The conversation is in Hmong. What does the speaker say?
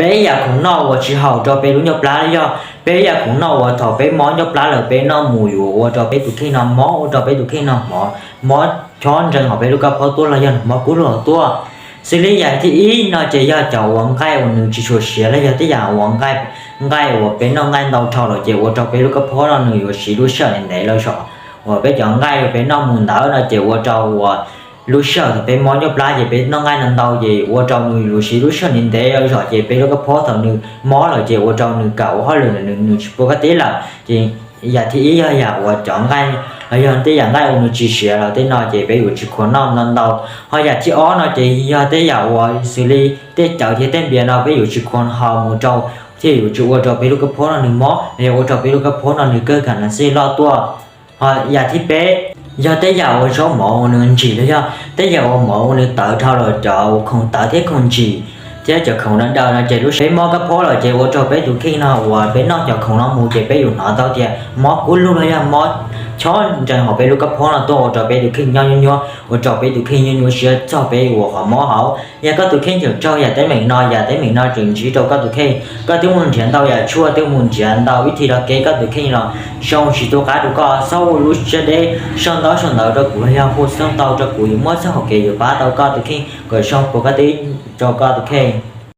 Peb yam khoom noj uas tsis haum rau peb lub nyuj plab los yog peb yam khoom noj uas thaum peb mob nyuj plab lawm peb noj mus yuav ua rau peb tus kheej no mob, ua rau peb tus kheej no mob, mob chob ntsees hauv peb lub koj phob tuaj los yog mob kub lug tuaj. Xws li yam thib ib no ces yog cov uas nqaij uas nws tsis tshua siav los yog tej yam uas nqaij, nqaij uas peb noj nqaij ntau dhau lawm ces ua rau peb lub koj phob no nws yuav siv lub sij hawm ntev ntev lawm zom. Uas peb cov nqaij uas peb noj mus ntawd no ces ua rau uas lub sij hawm thaum peb mob nyuj plab ces peb noj nqaij no ntau ces ua rau nws yuav siv lub sij hawm ntev ntev lawm zom ces peb lub koj phob thaum nws mob lawm ces ua rau nws kam ua hauj lwm nws tsis pub koj tib lawm ces yam thib ib yog yam uas cov nqaij los yog tej yam nqaij uas nws tsis siav los tej no ces peb yuav tsis khuam noj no ntau. Ho yam thib ob no ces yog tej yam uas xws li tej cawv thiab tej npias no peb yuav tsis khuam haus mus rau thiaj yuav tsis ua rau peb lub koj phob no nws mob los yog ua rau peb lub koj phob no nws kawg kam nas xij loj tuaj. Ho yam thib peb yog tej yam uas zaub mov uas nws ntsim los yog tej yam uas mov uas nws tawv dhau los cov uas khoom tawv thiab khoom ntsim thiab cov khoom dav daws no ces lub sij hawm peb mob koj phob lawm ces ua rau peb tus kheej no uas peb noj cov khoom no mus ces peb yuav hnov tau tias mob kub lug los yog mob chob ntsees hauv peb lub koj phob no tuaj ua rau peb tus kheej nyob nyuaj nyuaj, ua rau peb tus kheej nyuaj nyuaj siab txog peb uas qhov mob hauv. Yog koj tus kheej tseem raug yam teeb meem no, yam teeb meem no tseem ntsib rau koj tus kheej, koj twb mus nrhiav ntau yam tshuaj, twb mus nrhiav ntau ib thij los kev koj tus kheej los zoo tsis tu qab rau koj, txhob ua lub siab deb, sau ntaub sau ntawv rau kuv los yog hu xov tau rau kuv, yuav muab txoj hauv kev yuav pab tau koj tus kheej kom zoo puas koj tib rau koj tus kheej.